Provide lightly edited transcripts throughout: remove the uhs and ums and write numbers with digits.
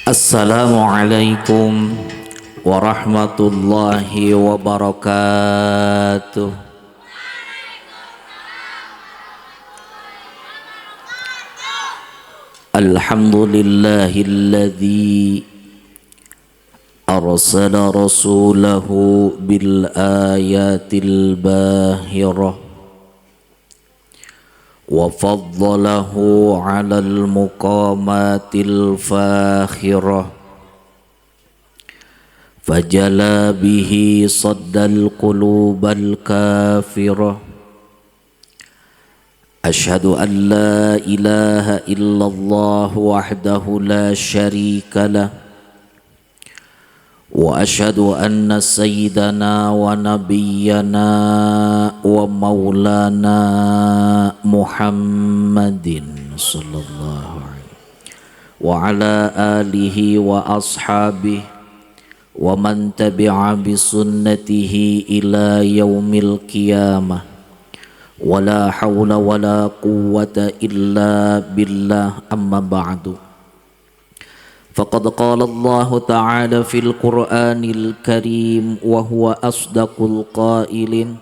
Assalamualaikum warahmatullahi wabarakatuh. Alhamdulillahilladzi arsala rasulahu bil ayatil bahirah wa faddalahu 'alal muqamatil fakhirah fajala bihi saddal qulubal kafirah. Asyhadu an la ilaha illallah wahdahu la syarika lah wa asyhadu anna sayyidana wa nabiyyana wa maulana Muhammadin sallallahu alaihi wa ala alihi wa ashabihi wa man tabi'a bi sunnatihi ila yaumil qiyamah. Wala hawla wala quwwata illa billah, amma ba'du. Faqad qala Allah ta'ala fil Qur'anil Karim wa huwa asdaqul qailin.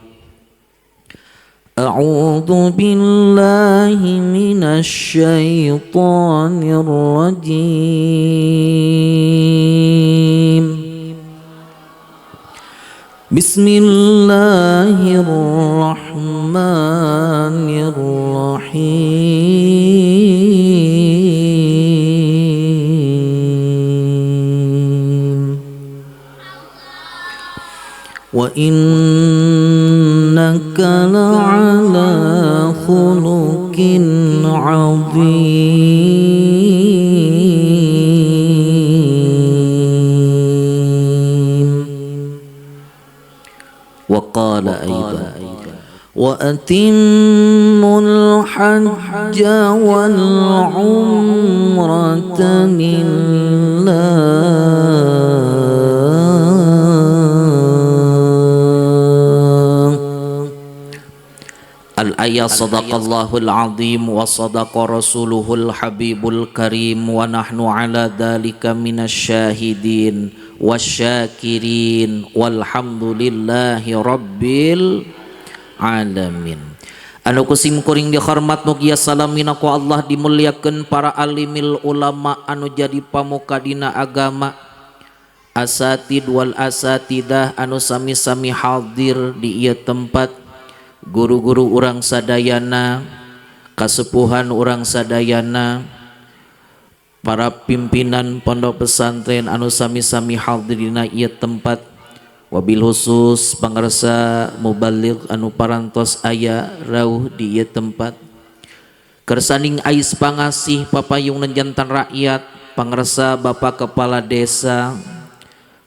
A'udzu billahi minasy syaithanir rajim. Bismillahirrahmanirrahim. Wa innaka la'ala khuluqin 'azim. Wa qala aidan wa atimmul hajja wal umrata lillah. Al-ayat sadaqallahul azim wa sadaqa rasuluhul habibul karim wa nahnu ala dhalika minasyahidin wasyakirin walhamdulillahi rabbil alamin. Anu kusim kuring dihormat mugia salamina ku Allah dimuliakeun para alimil ulama anu jadi pamuka dina agama, asatid wal asatidah anu sami-sami hadir di ieu tempat, guru-guru urang sadayana, kasepuhan urang sadayana, para pimpinan pondok pesantren anu sami-sami hadir dina ieu tempat, wabil khusus pangarsa mubaligh anu parantos aya rauh di ieu tempat. Kersaning ais pangasih papayung jantan rakyat, pangarsa Bapak Kepala Desa,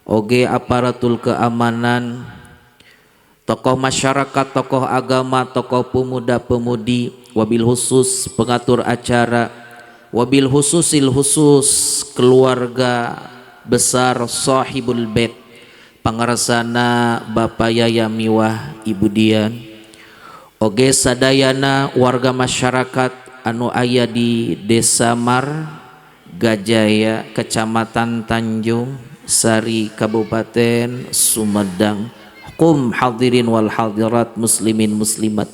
oge aparatul keamanan, tokoh masyarakat, tokoh agama, tokoh pemuda-pemudi, wabil khusus pengatur acara, wabil khususil khusus keluarga besar sahibul bait, pangarsana Bapak Yaya Miwah Ibu Dian, oge sadayana warga masyarakat anu aya di Desa Mar Gajaya, Kecamatan Tanjung Sari, Kabupaten Sumedang. Kum hadirin wal hadirat, muslimin muslimat,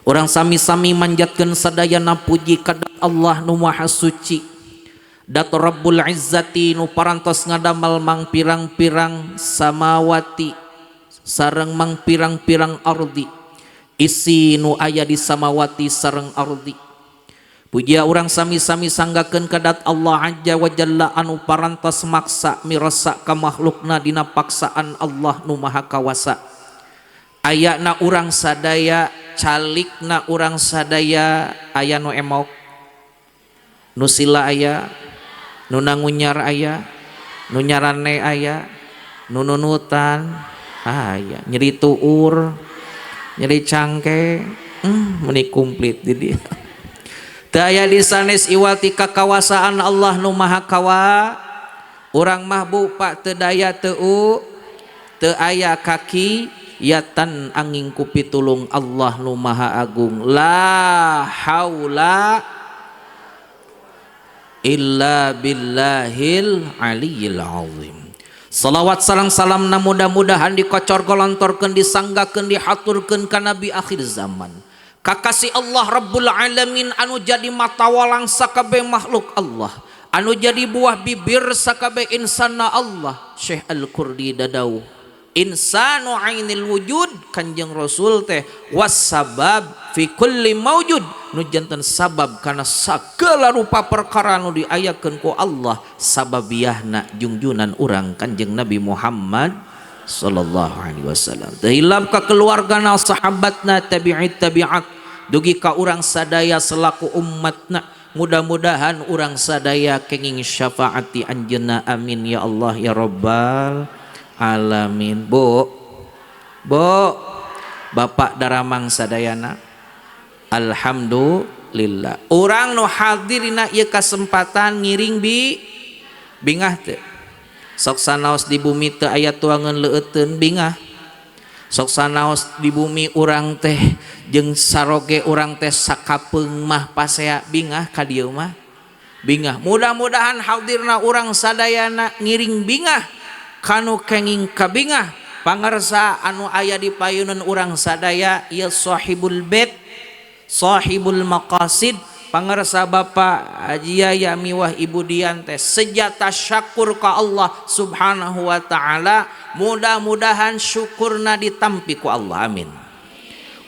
orang sami-sami manjatkeun sadayana puji ka Allah nu Maha Suci, Dat Rabbul Izzati nu parantos ngadamal mang pirang-pirang samawati sareng mang pirang-pirang ardi, isi nu aya di samawati sareng ardi. Puji urang sami-sami sanggakeun ka Dat Allah Azza wa Jalla anu parantos maksa mirasa ka makhlukna dina paksaan Allah nu Maha Kawasa. Ayana urang sadaya, calikna urang sadaya, aya nu emok, nu sila aya, nu nangunyar aya, nu nyarane aya, nu nunutan aya, nyeri tuur, nyeri cangke, meni komplit di dia. Daya di sanes iwati kakawasaan Allah nu Maha Kawa. Urang mah bu pak teu daya teu teu aya kaki yatan angin ku pitulung Allah nu Maha Agung. La haula. illa billahil aliyil azim. Salawat sareng salamna mudah-mudahan dikocor golontorkeun disanggakeun dihaturkeun ka nabi akhir zaman. Kakasih Allah Rabbul Alamin anu jadi mata walang sakabeh makhluk Allah, anu jadi buah bibir sakabeh insana Allah. Syekh Al-Qurdi dadauh insanu ainil wujud, Kanjeng Rasul teh wasabab fi kulli maujud, nu janten sabab kana sagala rupa perkara nu diayakeun ku Allah, sababiahna jungjunan urang Kanjeng Nabi Muhammad sallallahu alaihi wasallam. Teu hilap ka keluargana, sahabatna, tabi'it tabi'at, dugi ka urang sadaya selaku umatna. Mudah-mudahan urang sadaya kenging syafaati anjeunna, amin ya Allah ya rabbal alamin. Bu, bu, bapak daramang sadayana, alhamdulillah. Urang nu hadirina ieu kasempatan ngiring bingah teu. Sok sanaos di bumi teu aya tuangan leueuteun bingah. Sok sanaos di bumi urang teh jeung saroge urang teh sakapeung mah pasea bingah ka dieu mah bingah. Mudah-mudahan hadirna urang sadayana ngiring bingah kanu kenging kabingah pangarsa anu aya di payunan urang sadaya ieu sahibul bait, sahibul maqasid, pangarsa Bapak Haji Yaya miwah Ibu Dian teh sejata syakur ka Allah Subhanahu wa taala. Mudah-mudahan syukurna ditampi ku Allah, amin.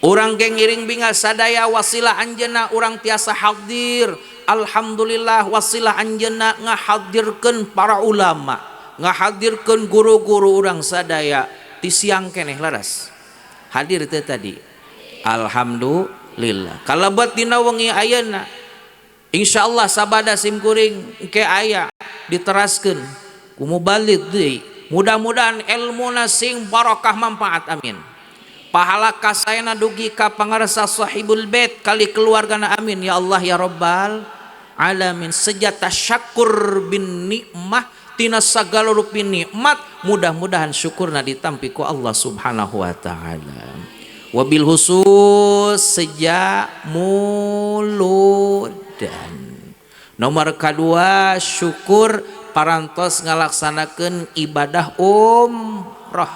Urang ge ngiring bingah sadaya wasilah anjeunna urang tiasa hadir. Alhamdulillah wasilah anjeunna ngahadirkeun para ulama, ngahadirkeun guru-guru urang sadaya ti siang keneh laras hadir teh tadi. Alhamdulillah. Kalebet dina wengi ayeuna insyaallah sabada sim kuring engke aya diteraskeun ku mubalig deui. Mudah-mudahan ilmuna sing barokah manfaat, amin. Pahala kasayana dugi ka pangarsa sahibul bait kali keluargana, amin ya Allah ya rabbal alamin. Sejata syakur bin nikmah tina sagala rupi nikmat, mudah-mudahan syukurna ditampi ku Allah Subhanahu wa taala. Wabil khusus sejak muludan. Nomor kedua syukur parantos ngalaksanakeun ibadah umroh.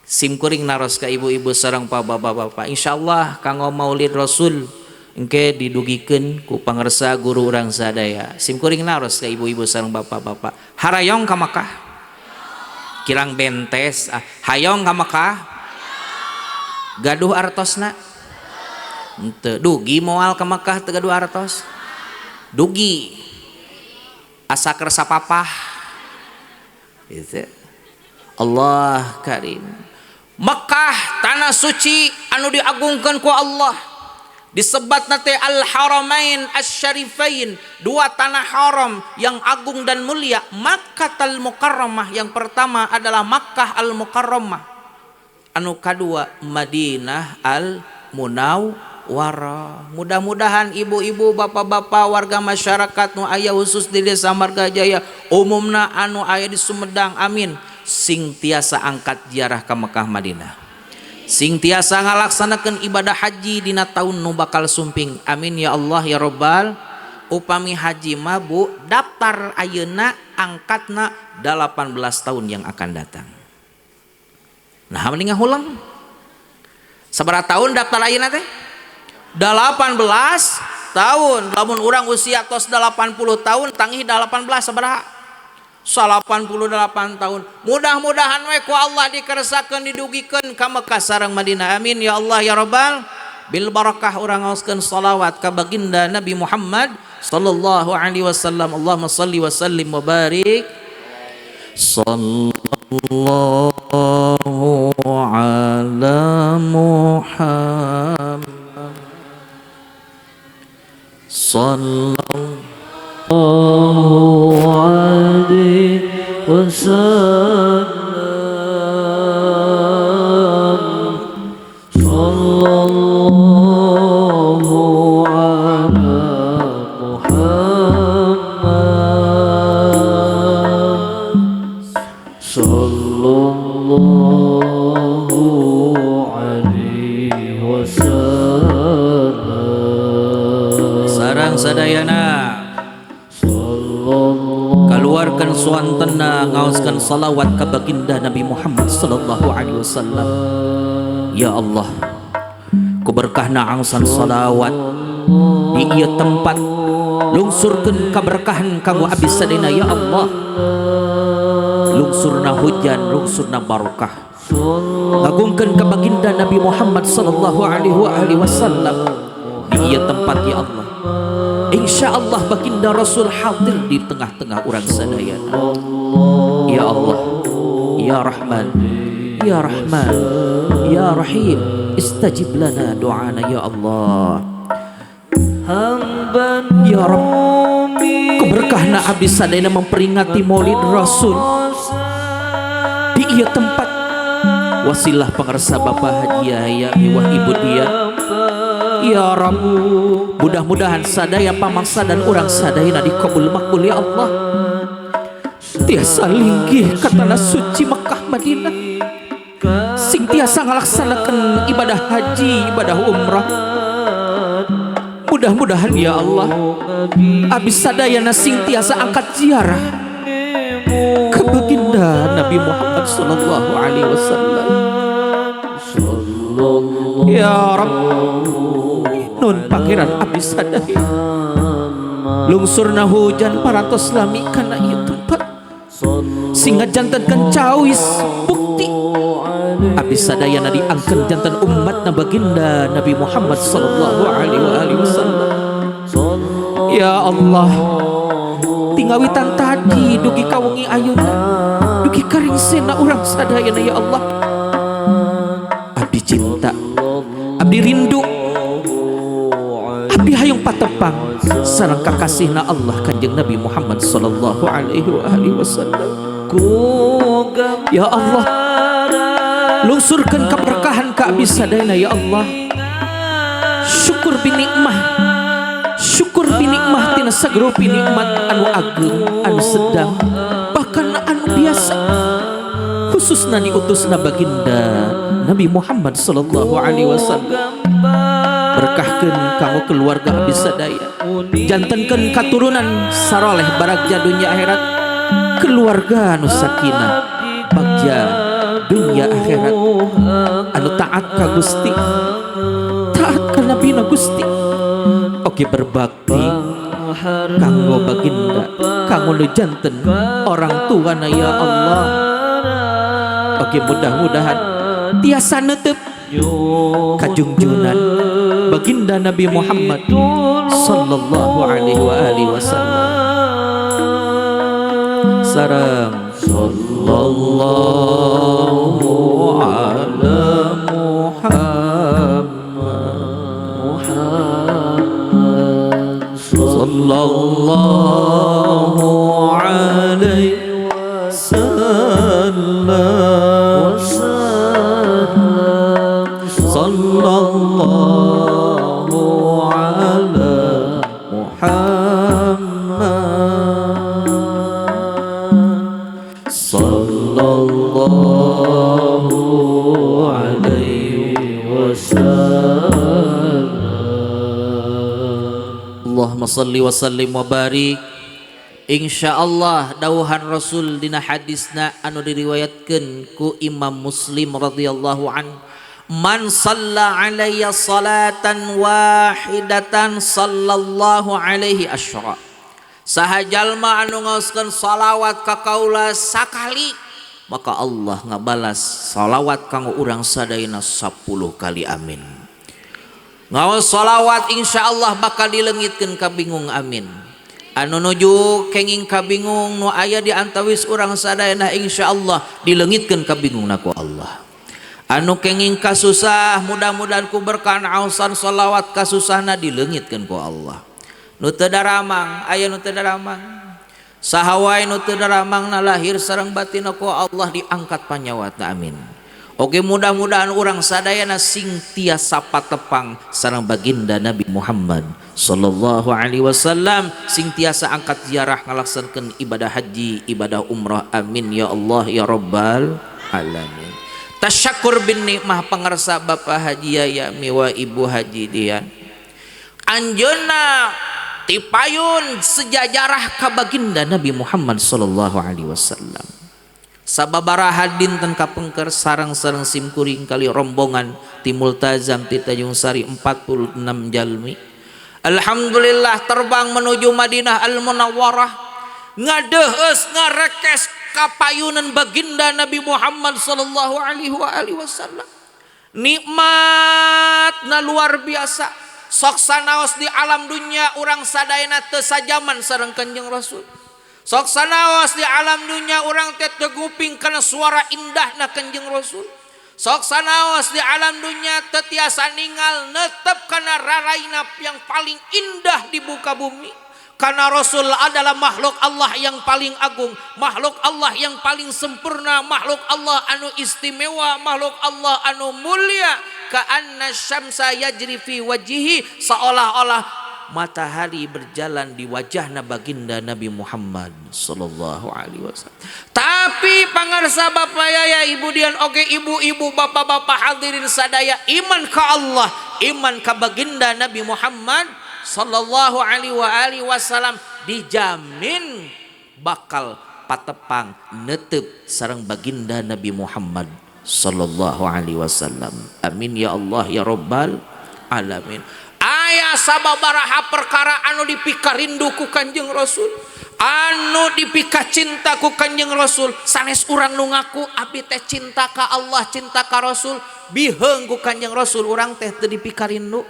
Sim kuring naros ka ibu-ibu sareng bapak-bapak, insyaallah kanggo Maulid Rasul engke didugikeun ku pangersa guru urang sadaya. Sim kuring naros ka ibu-ibu sareng bapak-bapak, harayong ka Makkah? Kirang bentes ah, hayong ka Makkah? Gaduh artosna? Henteu. Dugi moal ka Makkah teu gaduh artos? Dugi. Asa kersa papah. Gitu. Allah karim. Mekah tanah suci anu diagungkeun ku Allah. Disebatna teh Al-Haramain Asy-Syarifain, dua tanah haram yang agung dan mulia. Makkah Al-Mukarramah yang pertama adalah Makkah Al-Mukarramah. Anu kadua Madinah Al-Munawwarah. Mudah-mudahan ibu-ibu, bapak-bapak, warga masyarakat nu aya khusus di Desa Margajaya, umumna anu aya di Sumedang, amin, sing tiasa angkat ziarah ka Mekah Madinah. Sing tiasa ngalaksanakeun ibadah haji dina taun nu bakal sumping. Amin ya Allah ya rabbal. Upami haji mah bu, daftar ayeuna angkatna 18 tahun yang akan datang. Nah, mending ngahulang. Sabaraha tahun daftar ayeuna teh? 18 tahun. Lamun urang usia tos 80 tahun, tangih 18 sabaraha? 88 tahun. Mudah-mudahan we ku Allah dikersakeun didugikeun ka Mekah sareng Madinah. Amin ya Allah ya rabbal. Bil barakah urang ngaoskeun salawat ka baginda Nabi Muhammad sallallahu alaihi wasallam. Allahumma salli wa sallim wa barik. Sallallahu ala Muhammad sallallahu alaihi wasallam. Sallallahu ala Muhammad sallallahu alaihi wasallam. Sareng sadayana. Sallallahu Suantena ngaoskeun salawat ka baginda Nabi Muhammad sallallahu alaihi wasallam. Ya Allah, ku berkahna angsan salawat di ieu tempat, lungsurkeun kaberkahan kanggo abdi sadayana ya Allah. Lungsurna hujan, lungsurna barokah. Ngagungkeun ka baginda Nabi Muhammad sallallahu alaihi wasallam di ieu tempat ya Allah. Insya Allah baginda Rasul hadir di tengah-tengah urang sadayana. Ya Allah, Ya Rahman, Ya Rahman, Ya Rahim, istajib lana do'ana ya Allah. Ya Rabb, keberkahna abdi sadayana memperingati Maulid Rasul di ieu tempat, wasilah pangersa Bapak Haji Yahya miwah Ibu Dia. Ya Rabb, mudah-mudahan sadaya pamangsa dan urang sadayana dikabul makbul ya Allah. Tiasa linggih ka tanah suci Mekah Madinah, sing tiasa ngalaksanakan ibadah haji, ibadah umrah. Mudah-mudahan ya Allah, abdi sadayana sing tiasa angkat ziarah ke baginda Nabi Muhammad sallallahu alaihi wasallam. Ya Rabb, nun pangeran abdi sadaya, lungsurna hujan parantos lami kana ieu tempat, sehingga jantenkeun cawis bukti abdi sadayana diangkeun janten umatna baginda Nabi Muhammad sallallahu alaihi wasallam. Ya Allah, tingawitan tadi dugi ka wengi ayeuna, dugi karingsena urang sadayana ya Allah, abdi cinta, abdi rindu, abdi hayang patepang sareng kakasihna Allah Kanjeng Nabi Muhammad sallallahu alaihi wasallam. Ya Allah, lungsurkeun keberkahan ka abdi sadayana ya Allah. Syukur binikmah, syukur binikmah tina sagrupi nikmat anu agung, anu sedang, bahkan anu biasa, khususna diutusna baginda Nabi Muhammad sallallahu alaihi wasallam. Berkahkeun kanggo keluarga abdi sadaya, jantenkeun katurunan saroleh baragja dunya akhirat, keluarga anu sakinah bagja dunya akhirat, anu taat ka Gusti, taat ka Nabi na Gusti, oke berbakti kanggo baginda, kanggo nu janten orang tua na ya Allah. Oke, mudah-mudahan tiasa netep kajungjunan baginda Nabi Muhammad sallallahu alaihi wa alihi wasallam. Sareng sallallahu ala Muhammad, sallallahu alaihi wasallam, sallallahu ala Muhammad, sallallahu alaihi wasallam. Allahumma salli wa sallim wa barik. Insyaallah dawuhan Rasul dina hadisna anu diriwayatkeun ku Imam Muslim radhiyallahu an, man shalla alayya salatan wahidatan sallallahu alaihi asyra. Saha jalma anu ngaoskeun salawat ka kaula sakali, maka Allah ngabalas salawat kanggo urang sadayana 10 kali, amin. Ngaos salawat insyaallah bakal dileungitkeun kabingung, amin. Anu nuju kenging kabingung nu aya di antawis urang sadayana, insyaallah dileungitkeun kabingungna ku Allah. Anu kenging kasusah, mudah-mudahan ku berkahan aosan salawat kasusahna dileungitkeun ku Allah. Nu teu daramang, aya nu teu daramang, saha wae nu teu daramangna lahir sareng batinna ku Allah diangkat panyawatna, amin. Oke, mudah-mudahan urang sadayana sing tiasa patepang sareng baginda Nabi Muhammad sallallahu alaihi wasallam, sing tiasa angkat ziarah ngalaksanakeun ibadah haji, ibadah umrah, amin ya Allah ya rabbal alamin. Tasyakur bin nikmah pangarsa Bapak Haji Yaya miwa Ibu Haji Dian. Anjeunna Tipayun sejajarah ka baginda Nabi Muhammad sallallahu alaihi wasallam. Sababaraha dinten kapengker sareng-sareng simkuring kali rombongan ti Multazam ti Tanjung Sari 46 jalmi. Alhamdulillah terbang menuju Madinah Al-Munawwarah, ngadeuheus ngarekes kapayunan baginda Nabi Muhammad sallallahu alaihi wa alihi wasallam. Nikmatna luar biasa. Sok sanaos di alam dunia urang sadayana teu sajaman sareng Kanjeng Rasul. Sok sanaos di alam dunia urang teh teu nguping kana suara indahna Kanjeng Rasul. Sok sanaos di alam dunia teu tiasa ningal netep kana raraina yang paling indah di muka bumi. Karena Rasul adalah makhluk Allah yang paling agung, makhluk Allah yang paling sempurna, makhluk Allah anu istimewa, makhluk Allah anu mulia. Ka'anna syamsa yajri fi wajhihi, seolah-olah matahari berjalan di wajahna baginda Nabi Muhammad sallallahu alaihi wasallam. Tapi pangarsa bapak yaya ibu dian oge ibu-ibu bapak-bapak hadirin sadaya, iman ka Allah, iman ka baginda Nabi Muhammad sallallahu alaihi wa alihi wasallam dijamin bakal patepang netep sareng baginda Nabi Muhammad sallallahu alaihi wasallam. Amin ya Allah ya rabbal alamin. Aya sababaraha perkara anu dipikarindu ku Kanjeng Rasul, anu dipikacinta ku Kanjeng Rasul. Sanes urang nu ngaku abdi teh cinta ka Allah, cinta ka Rasul, biheung ku Kanjeng Rasul urang teh teu dipikarindu.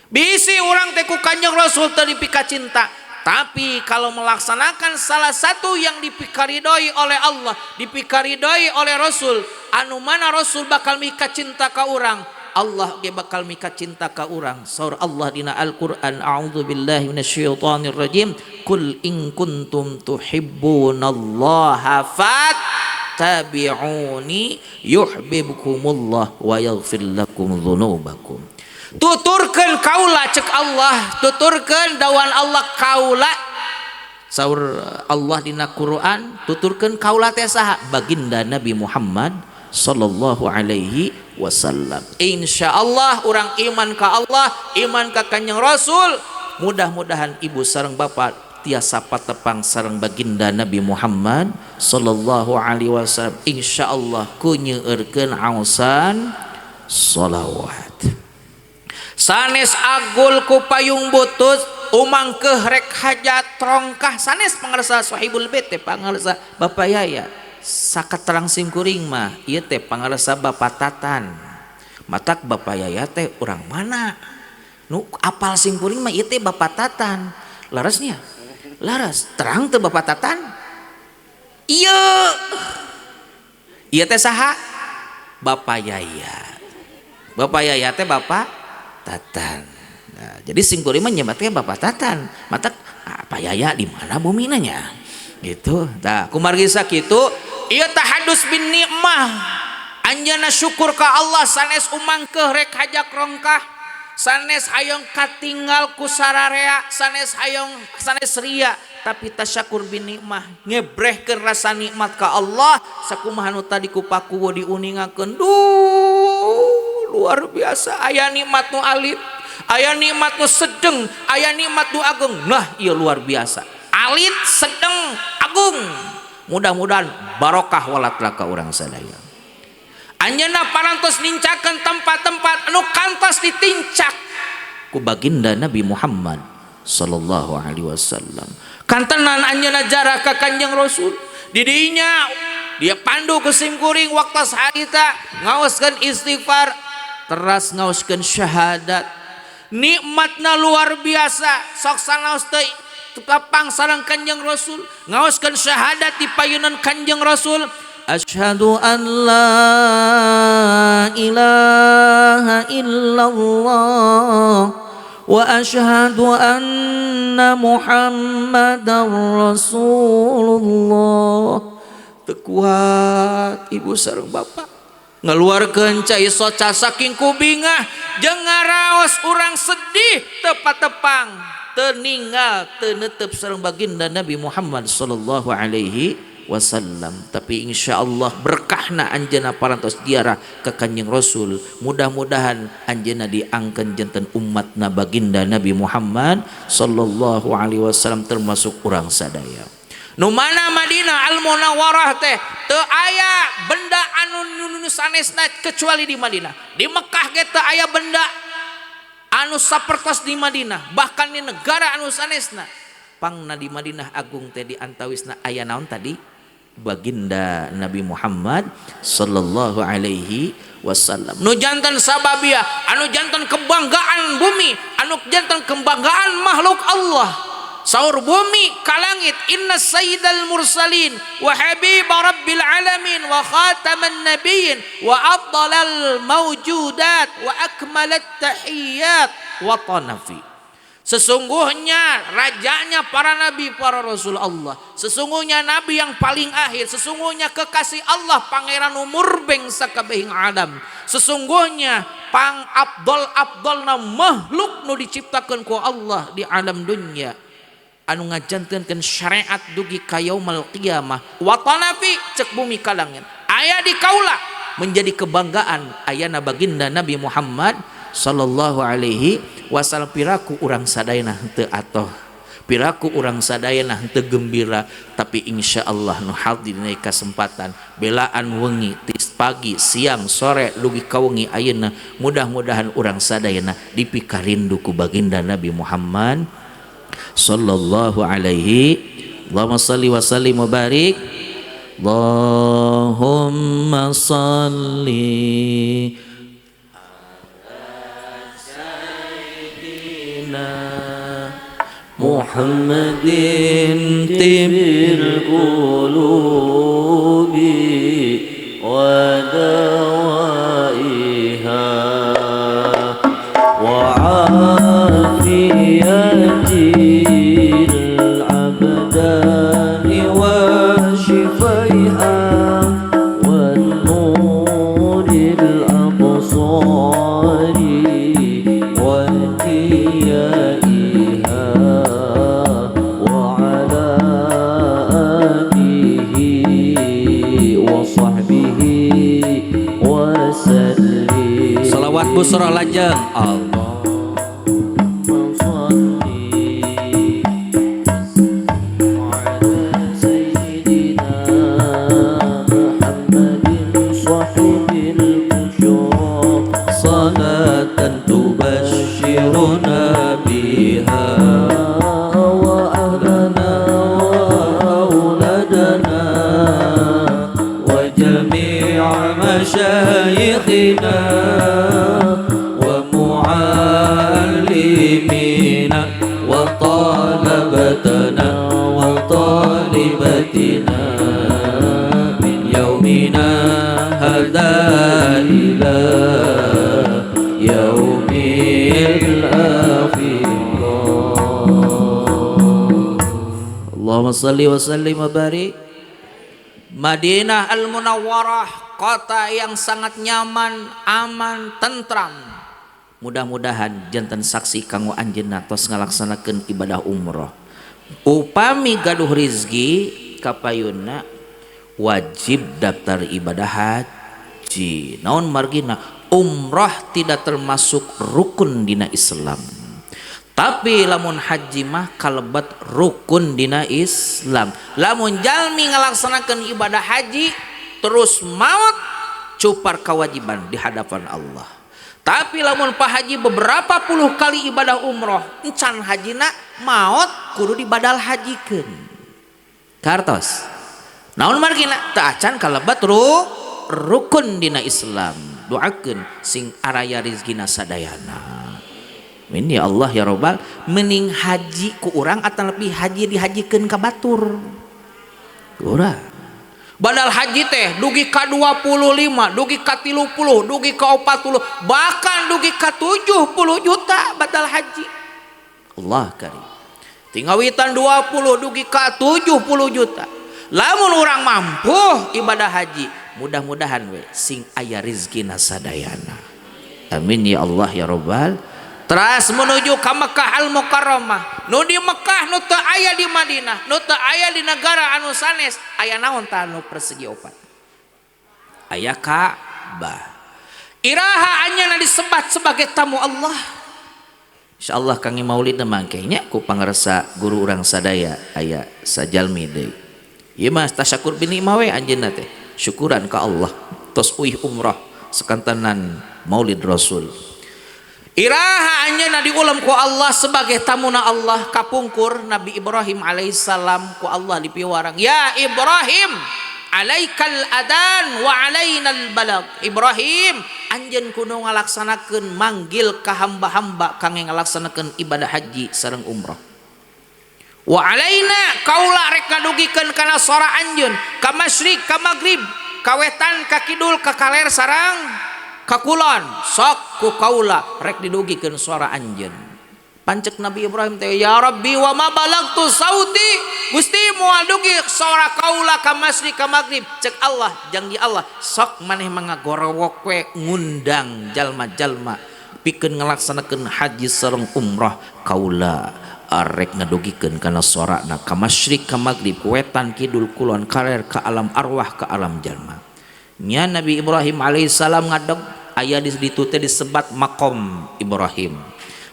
Bisi urang teh ku Kanjeng Rasul teu dipikacinta. Tapi kalau melaksanakan salah satu yang dipikaridoi oleh Allah, dipikaridoi oleh Rasul, anu mana Rasul bakal mika cinta ka urang, Allah ge bakal mika cinta ka urang. Saur Allah dina Al-Qur'an, a'udzu billahi minasyaitonir rajim, kul in kuntum tuhibbunallaha fattabi'uni yuhibbukumullah wa yaghfir lakum dzunubakum. Tuturkeun kaula cek Allah, tuturkeun dawan Allah kaula. Saur Allah dina Quran, tuturkeun kaula teh saha? Baginda Nabi Muhammad sallallahu alaihi wasallam. Insyaallah urang iman ka Allah, iman ka Kanjeng Rasul, mudah-mudahan ibu sareng bapak tiasa patepang sareng baginda Nabi Muhammad sallallahu alaihi wasallam. Insyaallah ku nyeueurkeun aosan sholawat. Sanes agul ku payung butut umangkeuh rek hajat rongkah. Sanes pangarsa sahibul bait teh pangarsa Bapak Yaya. Sakaterang simkuring mah ieu teh pangarsa Bapak Tatan. Matak Bapak Yaya teh urang mana? Nu apal simkuring mah ieu teh Bapak Tatan. Larasnya? Laras, terang teu Bapak Tatan? Ieu. Ieu teh saha? Bapak Yaya. Bapak Yaya teh Bapak Tatan. Nah, jadi simkuring mah nyebatnya Bapak Tatan. Matak apa Yaya di mana bumina nya? Gitu. Tah, kumargi sakitu ieu tahadus bin nikmah. Anjeunna syukur ka Allah sanes umangkeuh rek hajak rongkah, sanes hayong katinggal ku sararea, sanes hayong sanes ria, tapi tasyakur bin nikmah, ngebrehkeun rasa nikmat ka Allah sakumaha nu tadi ku paku diuningakeun. Duh, luar biasa, aya nikmat nu alit, aya nikmat nu sedeng, aya nikmat nu agung. Nah, ieu luar biasa. Alit, sedeng, agung. Mudah-mudahan barokah walat ka urang sadaya. Anjeunna parantos nincakeun tempat-tempat anu kantos ditincak ku baginda Nabi Muhammad sallallahu alaihi wasallam. Kantenan anjeunna jarah ka Kanjeng Rasul. Didinya dia pandu ku simkuring waktu harita ngaoskeun istighfar, teras ngaoskeun syahadat. Nikmatna luar biasa. Sok sanaos teh tepang sareng Kanjeng Rasul, ngaoskeun syahadat di payunan Kanjeng Rasul. Asyhadu an la ilaha illallah wa asyhadu anna Muhammadar Rasulullah. Teu kuat ibu sareng bapak ngeluarkeun cai soca saking ku bingah jeung ngaraos urang sedih teu patepang, teu ninggal, teu netep sareng baginda Nabi Muhammad sallallahu alaihi wasallam. Tapi insyaallah berkahna anjeunna parantos ziarah ka Kanjeng Rasul, mudah-mudahan anjeunna diangkeun janten umatna baginda Nabi Muhammad sallallahu alaihi wasallam termasuk urang sadaya. Nu mana Madinah Al Munawwarah teh teu aya benda anu nu sanesna kecuali di Madinah. Di Mekah ge teu aya benda anu sapertos di Madinah, bahkan di negara anu sanesna. Pangna di Madinah agung teh di antawisna aya naon tadi? Baginda Nabi Muhammad sallallahu alaihi wasallam. Nu janten sababia, anu janten kebanggaan bumi, anu janten kebanggaan makhluk Allah. Saur bumi ka langit, inna sayyidal mursalin wa habib rabbil alamin wa khataman nabiyyin wa afdalal mawjudat wa akmalat tahiyyat wa tanafi. Sesungguhnya rajanya para nabi, para rasul Allah, sesungguhnya nabi yang paling akhir, sesungguhnya kekasih Allah pangeran umurbeng sakabehing alam, sesungguhnya pang abdol abdolna makhluk nu diciptakeun ku Allah di alam dunia, anu ngajantenkeun syariat dugi ka yaumal qiyamah. Wa tanafi cek bumi ka langit, aya di kaula menjadi kebanggaan ayana baginda Nabi Muhammad sallallahu alaihi wasallam. Piraku urang sadayana henteu atoh, piraku urang sadayana henteu gembira, tapi insyaallah nu hadir dina kesempatan belaan wengi tis pagi siang sore dugi ka wengi ayeuna, mudah-mudahan urang sadayana dipikarindu ku baginda Nabi Muhammad sallallahu alaihi. Allahumma salli wa sallim wa barik. Allahumma salli ala sayyidina Muhammadin tibil qulubi wa dawaiha wa afiyatil abdani wa shifaiha wa nuril absari wa diyaiha wa ala alihi wa sahbihi wa sallim. Salawat busra lajeng Allah. ومعلمينا وطلبتنا وطالبتنا من يومنا هذا إلى يوم الآخرة. اللهم صل وسلم وبارك. Madinah Al-Munawwarah, kota yang sangat nyaman, aman, tentram. Mudah-mudahan janten saksi kanggo anjeunna tos ngalaksanakeun ibadah umroh. Upami gaduh rizki kapayunna wajib daftar ibadah haji. Naon margina? Umroh tidak termasuk rukun dina Islam. Tapi lamun haji mah kalebat rukun dina Islam. Lamun jalmi ngalaksanakeun ibadah haji terus maut cupar kewajiban di hadapan Allah. Tapi lamun pak haji beberapa puluh kali ibadah umroh encan hajina maut kudu dibadal hajikeun. Kartos. Naon margina? Teu acan kalebat rukun dina Islam. Doakeun sing araya rizkina sadayana. Min ya Allah ya Robbal, mening haji ku urang atau lebih haji dihajikeun ka batur. Urang. Badal haji teh dugi ka 25, dugi ka 30, dugi ka 40, bahkan dugi ka 70 juta badal haji. Allah karim. Tingawitan 20 dugi ka 70 juta. Lamun urang mampu ibadah haji, mudah-mudahan we sing aya rizkina sadayana. Amin ya Allah ya Robbal. Teras menuju ka Mekah Al Mukarramah. Nu di Mekah nu teu aya di Madinah, nu teu aya di negara anu sanes, aya naon tah nu persegi opat? Aya Ka'bah. Iraha anjeunna disebat sebagai tamu Allah. Insyaallah kangge maulid mangke nya ku pangarsa guru urang sadaya aya sajalmi deui. Ieu mah tasyakur bin nikmah we anjeunna teh. Syukuran ka Allah tos uih umrah sakantenan Maulid Rasul. Iraha anjeunna diulem ku Allah sebagai tamuna Allah kapungkur Nabi Ibrahim alaihissalam ku Allah dipiwarang, ya Ibrahim alaikal adan wa alainal balag. Ibrahim anjeun kudu ngalaksanakeun manggil ka hamba-hamba kangge ngalaksanakeun ibadah haji sareng umrah. Wa alaina kaula rek ngadugikeun kana sora anjeun ka masyrik ka maghrib ka wetan ka kidul ka kaler sareng ka kulon, sok ku kaula rek didugikeun suara anjeun. Pancek Nabi Ibrahim teh, ya Rabbi wa ma balagtu sauti, Gusti moal dugi suara kaula ka masyrik ka maghrib. Cek Allah, janji Allah, sok maneh mangagorowok we ngundang jalma-jalma pikeun ngalaksanakeun haji sareng umrah, kaula arek ngadugikeun kana sorana ka masyrik ka maghrib, wetan kidul kulon kaler ka alam arwah ka alam jalma. Nya Nabi Ibrahim alaihissalam ngadeg aya di ditu teh disebat makom Ibrahim.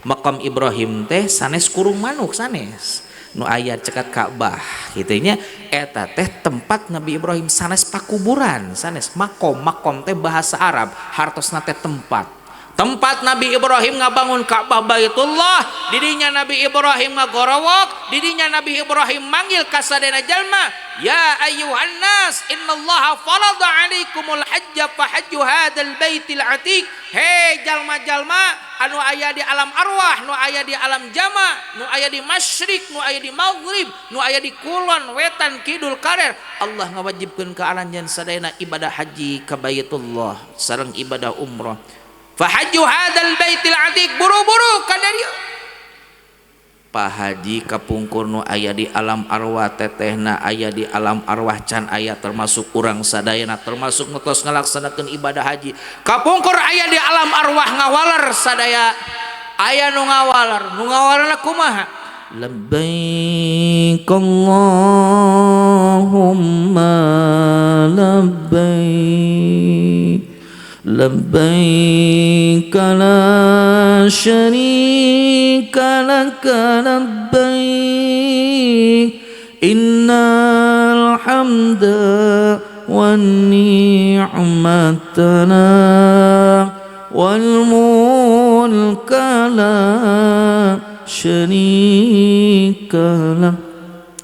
Makom Ibrahim teh sanes kurung manuk sanes nu aya cekat Ka'bah kitu nya, eta teh tempat Nabi Ibrahim sanes pakuburan sanes makom. Makom teh bahasa Arab hartosna teh tempat. Tempat Nabi Ibrahim ngabangun Ka'bah Baitullah, didinya Nabi Ibrahim ngagorowok, didinya Nabi Ibrahim manggil kasadena jalma, ya ayyuhan nas innallaha farada alaikumul hajja fahajju hadzal baitil atiq. Hei jalma-jalma anu aya di alam arwah, nu aya di alam jama, nu aya di masyrik, nu aya di maghrib, nu aya di kulon, wetan, kidul, kaler, Allah ngawajibkeun ka aranjeun sadayana ibadah haji ka Baitullah sareng ibadah umrah. Fahajju hadzal baitil atiq, buru-buru ka dieu. Pak Haji kapungkur nu aya di alam arwah tetehna aya di alam arwah can aya termasuk urang sadayana termasuk nu tos ngalaksanakeun ibadah haji. Kapungkur aya di alam arwah ngawaler sadaya aya nu ngawaler, nu ngawalerna kumaha? Labbaik Allahumma labbaik labbaik la syarika laka labbaik innal hamda wan ni'mata lak wal mulka la syarika lak.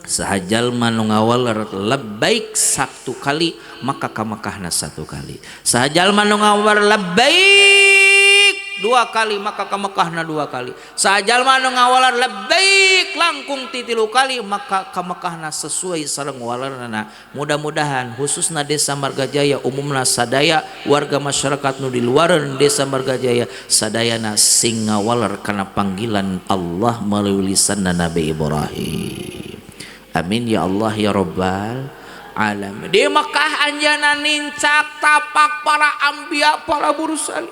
Sahajalma nu ngawaler labbaik satu kali maka ka Mekahna satu kali. Sahajalma nu ngawaler labbaik dua kali maka ka Mekahna dua kali. Sahajalma nu ngawaler labbaik langkung ti tilu kali maka ka Mekahna sesuai sareng walerna. Mudah-mudahan khususna desa Margajaya umumna sadaya warga masyarakat nu di luareun desa Margajaya sadayana sing ngawaler kana panggilan Allah melalui lisan Nabi Ibrahim. Amin ya Allah ya Rabbal alamin. Di Mekah anjeunna nincak tapak para anbiya para mursalin.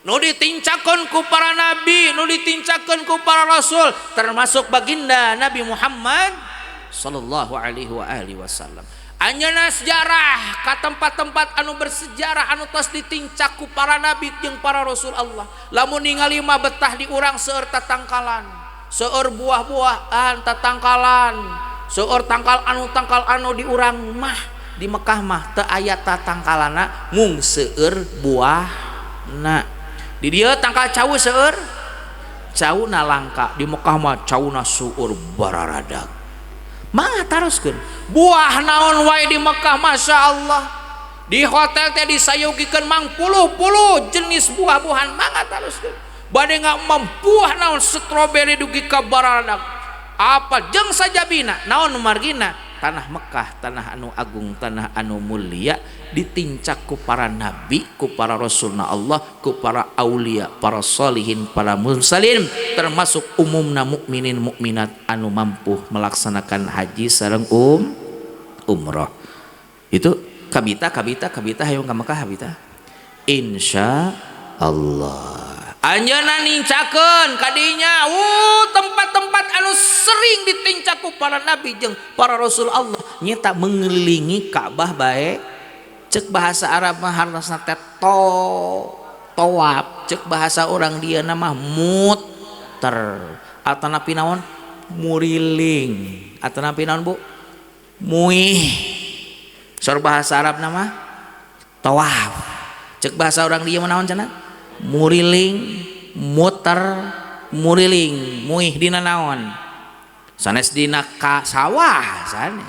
Nu ditincakeun ku para nabi, nu ditincakeun ku para rasul, termasuk baginda Nabi Muhammad sallallahu alaihi wa alihi wasallam. Anjeunna sejarah ka tempat-tempat anu bersejarah anu tos ditincak ku para nabi jeung para rasul Allah. Lamun ningali mah betah di urang seueur tatangkalan, seueur buah-buahan tatangkalan, seueur tangkal anu di urang mah di Mekah mah teu aya tatangkalana mung seueur buahna. Di dieu tangkal cau seueur, cauna langka, di Mekah mah cauna seueur bararadag. Mangga taroskeun. Buah naon wae di Mekah Masya Allah. Di hotel teh disayogikeun mangpuluh-puluh jenis buah-buahan, mangga taroskeun. Bade ngamempuah naon stroberi dugi ka bararadag. Apa jeung sajabina naon margina tanah Mekah, tanah anu agung, tanah anu mulia ditincak ku para nabi, ku para rasulna Allah, ku para aulia, para solihin, para mursalin, termasuk umumna mukminin mukminat anu mampu melaksanakan haji sareng umroh. Itu kabita kabita kabita hayang ka Mekah habita insya Allah. Anjeunna nincakeun kadinya tempat-tempat anu sering ditincak ku para nabi jeung para rasul Allah nyata mengelilingi Ka'bah bae. Cek bahasa Arab mah hartosna teh tawaf, cek bahasa orang dia nama muter atanapi naon muriling atanapi naon bu muih. Sor bahasa Arab nama tawaf, cek bahasa orang dia mah naon cenah muriling, muter, muriling, muih dina naon sanes dina ka sawah sanes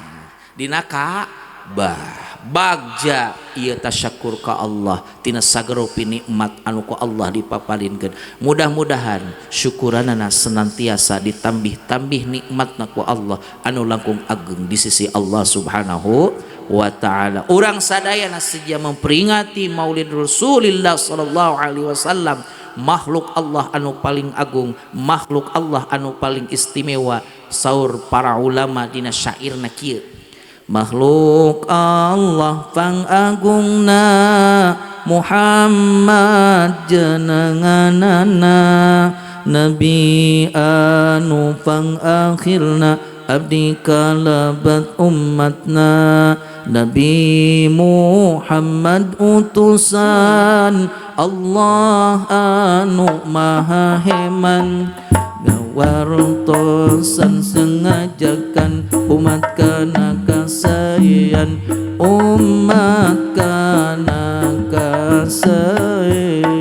dina Ka'bah. Bagja ieu tasyakur ka Allah tina sagarupi nikmat anu ku Allah dipapalinkeun. Mudah-mudahan syukuranana senantiasa ditambih-tambih nikmatna ku Allah anu langkung ageng di sisi Allah Subhanahu wa ta'ala. Urang sadayana seja memperingati Maulid Rasulillah sallallahu alaihi wasallam, makhluk Allah anu paling agung, makhluk Allah anu paling istimewa. Saur para ulama dina syairna kieu, makhluk Allah pangagungna Muhammad jenenganana, nabi anu pangakhirna abdi kalabat umatna, Nabi Muhammad utusan Allah anu maha heman, ngawartosan sengajakan umat kana kasayan, umat kana kasayan.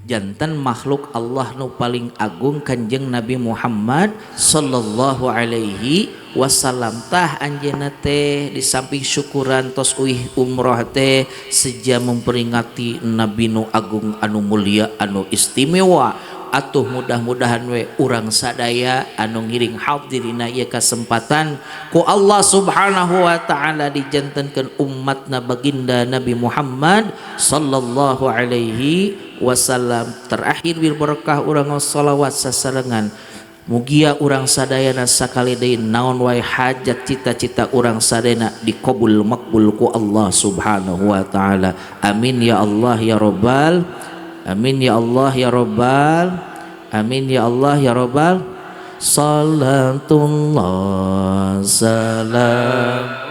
Jantan makhluk Allah nu paling agung Kanjeng Nabi Muhammad sallallahu alaihi wasallam. Tah anjeunna teh di samping syukuran tos uih umroh teh seja memperingati Nabi nu agung anu mulia anu istimewa. Atuh mudah-mudahan we urang sadaya anu ngiring hadirina ieu kasempatan ku Allah Subhanahu wa taala dijantenkeun umatna baginda Nabi Muhammad sallallahu alaihi wasallam. Terakhir bil berkah urang sholawat sasarengan, mugia urang sadayana sakali deui naon wae hajat cita-cita urang sadayana dikabul makbul ku Allah Subhanahu wa taala. Amin ya Allah ya Rabbal, amin ya Allah ya Rabbal, amin ya Allah ya Rabbal. Salatullah salam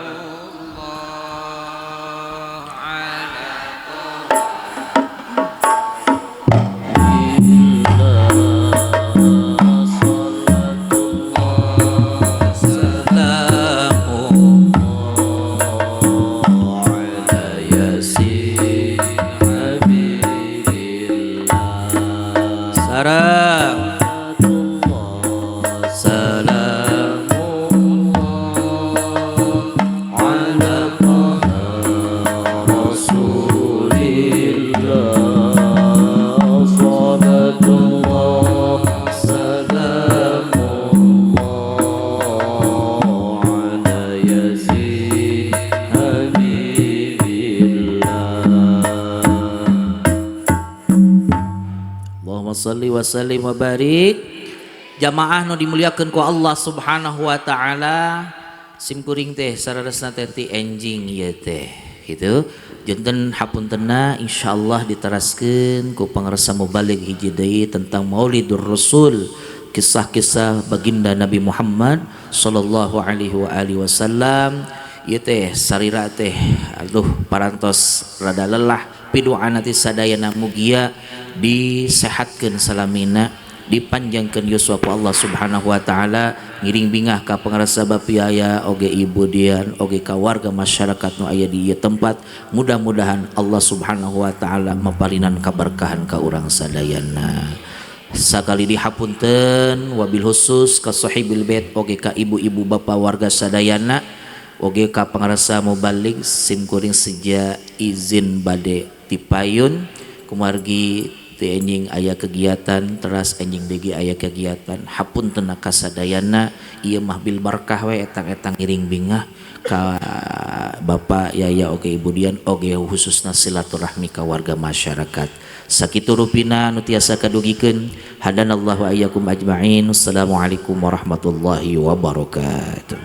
salli wa barik. Jamaah nu dimuliakeun ku Allah Subhanahu wa taala, simkuring teh sararesna teh ti enjing ieu teh kitu. Janten hapuntenna insyaallah diteraskeun ku pangarsa mubaligh hiji deui tentang Maulidur Rasul, kisah-kisah baginda Nabi Muhammad sallallahu alaihi wa alihi wasallam. Ieu teh sarira teh aduh parantos rada lelah, piduana teh sadayana mugia disehatkeun salamina, dipanjangkeun yuswa ku Allah Subhanahu wa taala, ngiring bingah ka pangarsa bapiaya oge ibu dian oge ka warga masyarakat nu aya di ieu tempat. Mudah-mudahan Allah Subhanahu wa taala maparinan kaberkahan ka urang sadayana. Sakali dihapunten wabil khusus ka sahibil bait oge ka ibu-ibu bapa warga sadayana oge ka pangarsa mubalig simkuring seja izin bade tipayun kumargi teu enjing aya kegiatan teras enjing deui aya kegiatan. Hapunten ka sadayana ieu mah bil barkah we etang-etang ngiring bingah ka bapak yaya oge ibu dian oge khususna silaturahmi ka warga masyarakat. Sakitu rupina nu tiasa kadugikeun. Hadanallahu wa iyyakum ajmain. Assalamualaikum warahmatullahi wabarakatuh.